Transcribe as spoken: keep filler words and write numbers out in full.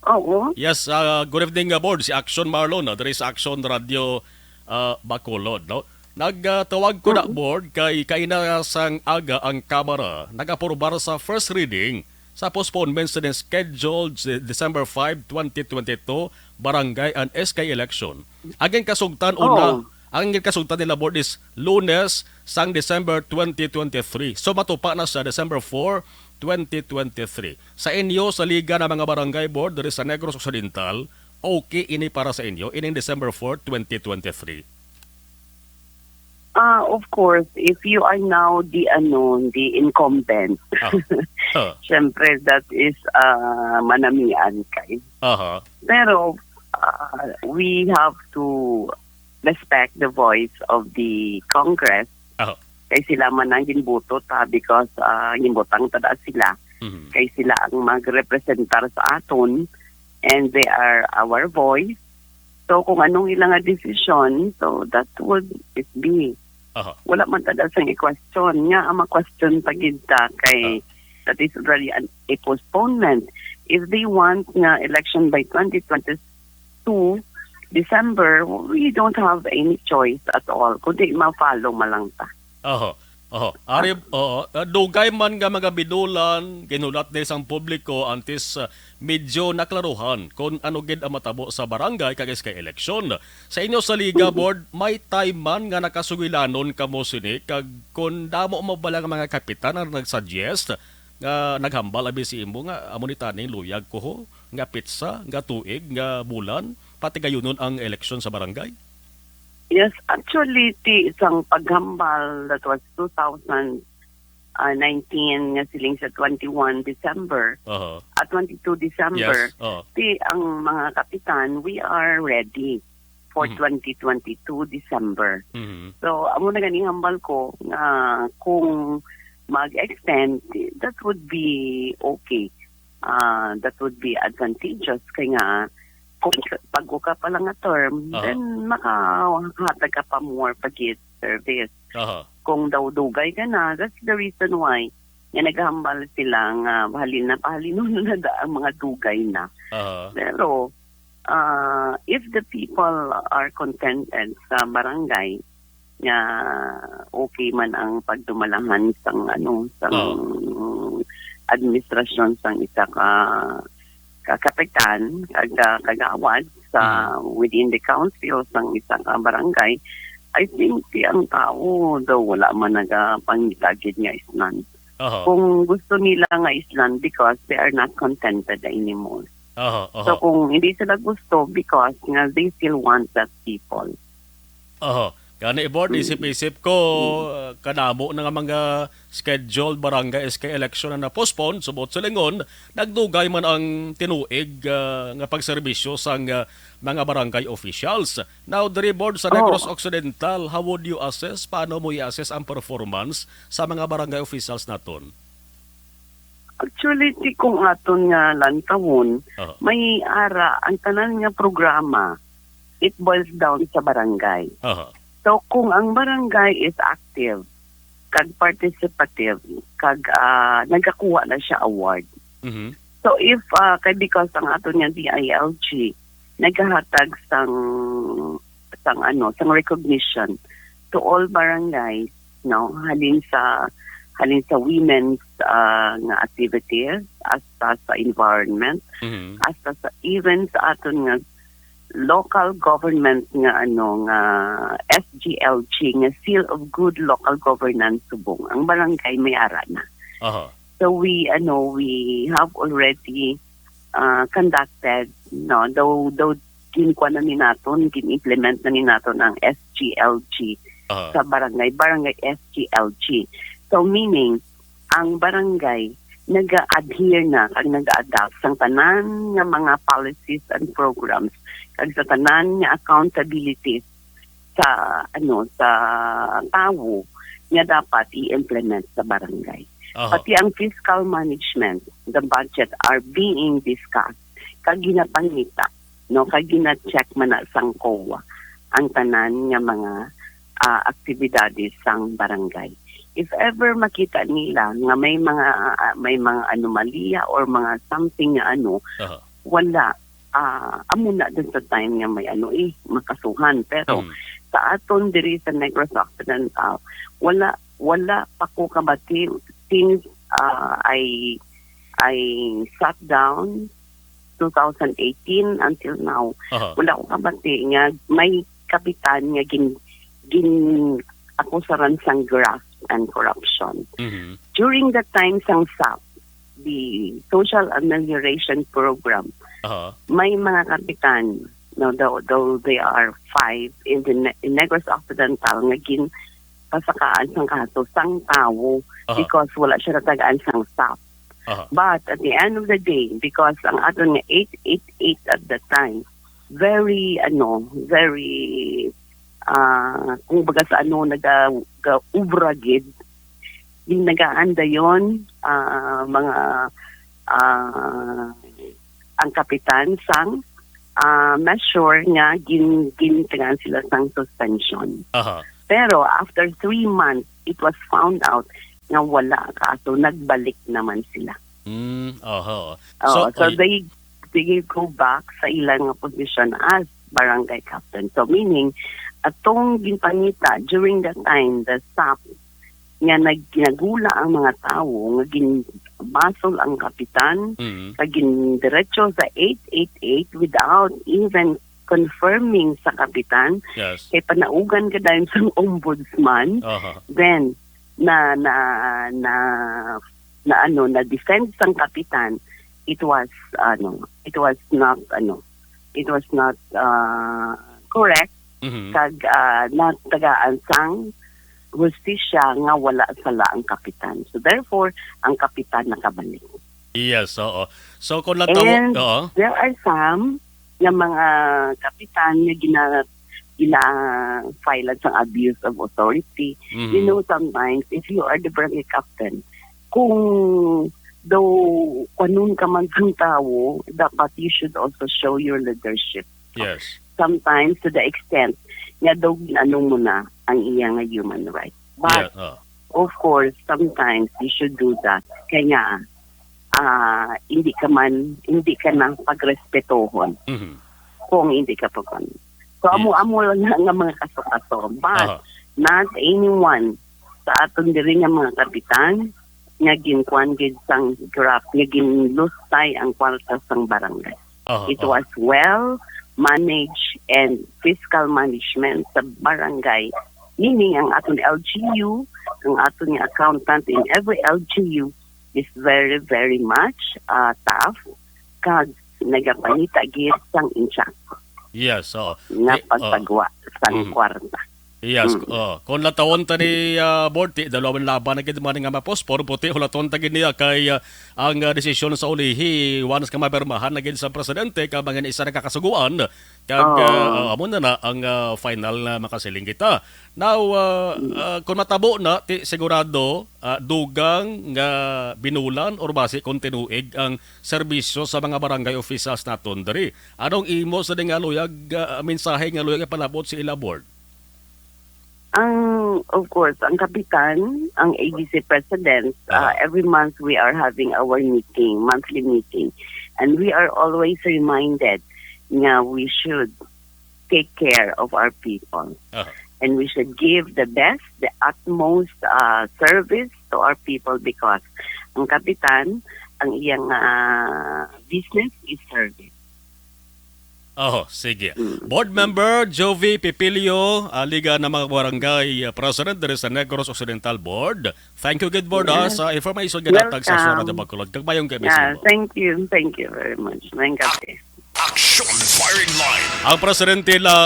Oo. Yes, ah, good evening, ah, Board. Si Action Marlon, ah, diri sa Action Radio, ah, Bacolod, no? Nagtawag ko na, Mm. Board, kay kaina sang aga ang Kamara nag-aprobar sa first reading sa postponement sa scheduled si December five, twenty twenty-two, barangay and S K election. Ang kasugtan una, Oo. ang kasugtan nila, Board, is Lunes sang December twenty twenty-three. So, matupa na sa December four, twenty twenty-three. Sa inyo, sa Liga ng mga Barangay Board diri sa Negros Occidental, okay ini para sa inyo, ining December four, twenty twenty-three? Ah, of course, if you are now the, ano, the incumbent, Ah. Ah. syempre, that is, ah, manamian kay. Aha. Pero, ah, we have to respect the voice of the Congress. Aha. Kay sila man ang ginbuto ta because, ah, ginbutang ta da sila. Mhm. Kay sila ang magrepresentar sa aton and they are our voice. So, kung anong ila nga desisyon, so that would it be. Aha. Wala man ta da sang i-question. Nga, ang ma-question pa gid ta kay Ah. that is already an, a postponement. If they want nga election by twenty twenty-two December, we don't have any choice at all, kundi ma-follow man lang ta. Oho. Oho. Ari, Ah. oo, ah, dugay man nga mga binulan, ginulat ni sang publiko, antes, ah, medyo naklaruhan kung ano gid ang matabo sa barangay kag S K election. Sa inyo sa Liga Mm. Board, may time man nga nakasugilanon kamo sini, kag kung damo mo bala nga mga kapitan ang nagsuggest nga naghambal abi si imo nga amo ni taning luyag ko ho, nga petsa, nga tuig, nga bulan, patigayunon ang eleksyon sa barangay? Yes, actually, ti isang paghambal that was two thousand nineteen nga siling sa twenty-one December, Aha. ah, twenty-two December, Yes, oh. ti ang mga kapitan, we are ready for Mhm. twenty twenty-two December. Mhm. So, amo na gani hambal ko nga kung mag-extend, that would be okay. Ah, that would be advantageous kay nga kung pag-uka pa lang nga term, Aha. then makahatag ka pa more pa gid service. Aha. Kung daw dugay ka na, that's the reason why nga naghambal sila nga bahalin na, pahalinon na da ang mga dugay na. Aha. Pero, ah, if the people are contented sa barangay, nga okay man ang pagdumalahan sang, ano, sang Oh. administrasyon sang isa ka, ka kapitan, kag, ah, kagawad sa, Mm. within the council sang isa ka barangay, I think ti ang tao daw wala man nagapangita gid nga islan. Aha. Kung gusto nila nga islan because they are not contented anymore. Aha, aha. So, kung hindi sila gusto because nga they still want that people. Oho. Gani, Board, Mm. isip-isip ko, Mm. uh, kadamo na nga mga scheduled barangay S K election na na-postpone, subot sa lingon, nagdugay man ang tinuig, uh, nga pagserbisyo sang, uh, mga barangay officials. Now, diri, Board, sa Oh. Negros Occidental, how would you assess? Paano mo i-assess ang performance sa mga barangay officials naton? Actually, ti kung aton nga lantawon, Aha. may ara ang tanan nga programa, it boils down sa barangay. Aha. So, kung ang barangay is active, kag participative, kag, ah, nagakuha na siya award. Mhm. So, if, ah, kay because ang aton nga D I L G nagahatag sang, sang ano, sang recognition to all barangays, no, halin sa, halin sa women's, ah, nga activities, hasta sa environment, Mhm. hasta sa, even sa aton nga local government nga, ano, nga S G L G, nga Seal of Good Local Governance subong. Ang barangay may ara na. Aha. So we, ano, we have already, ah, conducted, no, daw, daw ginkuha na ni naton, gin-implement na ni naton ang S G L G Aha. sa barangay, barangay S G L G. So meaning, ang barangay naga-adhere na kag naga-adapt sang tanan nga mga policies and programs kag sa tanan nga accountabilities sa, ano, sa tawo nga dapat i-implement sa barangay. Aha. Pati ang fiscal management, the budget are being discussed kag ginapangita, no, kag gina-check man na sang COA ang tanan nga mga, ah, aktibidades sang barangay. If ever makita nila nga may mga, ah, may mga anomalya or mga something nga ano, Aha. Wala. Ah, amo na din sa time nga may ano eh, makasuhan. Pero Mm. sa aton diri sa Negros Occidental, wala, wala pa ko kabati since, ah, I, I sat down two thousand eighteen until now. Aha. Wala ko kabati nga may kapitan nga gin-, gin-akusaran sang graft and corruption. Mhm. During the time sang sap, the Social Amelioration Program, Aha. may mga kapitan, no, though, though they are five in the Ne-, in Negros Occidental, nga ginpasakaan sang kaso sang tawo Aha. because wala siya natagaan sang sap. Aha. But at the end of the day, because ang aton nga eight eight eight at that time, very, ano, very, ah, kung baga sa ano, naga-, ga-, ubra gid, yung nagaan dayon, ah, mga, ah, ang kapitan sang, ah, measure nga gin-, gintagaan sila sang suspension. Aha. Pero after three months, it was found out nga wala ang kaso, nagbalik naman sila. Mm, oho. Oo, So, so ay- they, they go back sa ilang nga position as barangay captain. So meaning, atong ginpangita during that time, the sap nga nag-, ginagula ang mga tawo, nga ginbasol ang kapitan, Mm. kag gindiretso sa eight eight eight without even confirming sa kapitan, Yes. kay panaugan ka dayon sang ombudsman, Aha. then na, na, na, na, ano, na defend sang kapitan, it was, ano, it was not, ano, it was not, ah, correct, Mhm. kag, ah, natagaan sang hustisya nga wala sala ang kapitan. So therefore, ang kapitan nakabalik. Yes, oo. So kung natawo, And oo. there are some nga mga kapitan nga gina-, gina-file sang abuse of authority. Mhm. You know, sometimes, if you are the barangay captain, kung daw kanun ka man sang tawo, dapat you should also show your leadership. Yes. Sometimes, to the extent nga daw gin-ano mo na ang iya nga human rights. But, Yeah, oh. of course, sometimes you should do that. Kaya nga, ah, hindi ka man, hindi ka na pagrespetohon Mhm. kung hindi ka pa. So, Yes. amo-amo lang na nga mga kaso-kaso. But Aha. not anyone sa aton diri nga mga kapitan nga ginkuan gid sang graft, nga ginlustay ang kwarta sang barangay. Aha, It aha. was well managed and fiscal management sa barangay. Meaning, ang aton L G U, ang aton nga accountant in every L G U is very, very much, ah, tough, kag nagapangita gid sang insakto Yes, oo. nga Eh, oh. pagtagwa sang Mhm. kwarta. Yes, Mm. oh. Kung latawon ta ni, ah, Board, ti, dalawa man laban na gid man nga mapos, puro puti, hulaton ta gid niya kay, ah, ang, ah, desisyon sa ulihi, once nga mapirmahan na gid sa presidente, kag mga isa nakakasuguan, kag, Oo. ah, ah, amo na na ang, ah, final na makasiling kita. Now, ah, Mm. ah, kung matabo na, ti, sigurado, ah, dugang nga binulan or basi kung tinuig ang serbisyo sa mga barangay officials naton diri. Anong imo sa di nga luyag, ah, mensahe nga luyag ipalabot sa ila, Board? Ang, of course, ang kapitan, ang A D C president, uh, Aha. every month we are having our meeting, monthly meeting. And we are always reminded nga we should take care of our people. Aha. And we should give the best, the utmost, uh, service to our people because ang kapitan, ang iyang, uh, business is service. Oho, sige. Mm. Board Member Jovi Pipilio, ah, Liga ng mga Barangay, ah, President diri sa Negros Occidental Board. Thank you gid, Board, ah, Yes. sa information nga natag sa Welcome. Sura de Bacolod. Kag mayong gabi sa Yeah, imo. Thank you. Thank you very much. Mayong gabi. Action Firing Line. Ang presidente la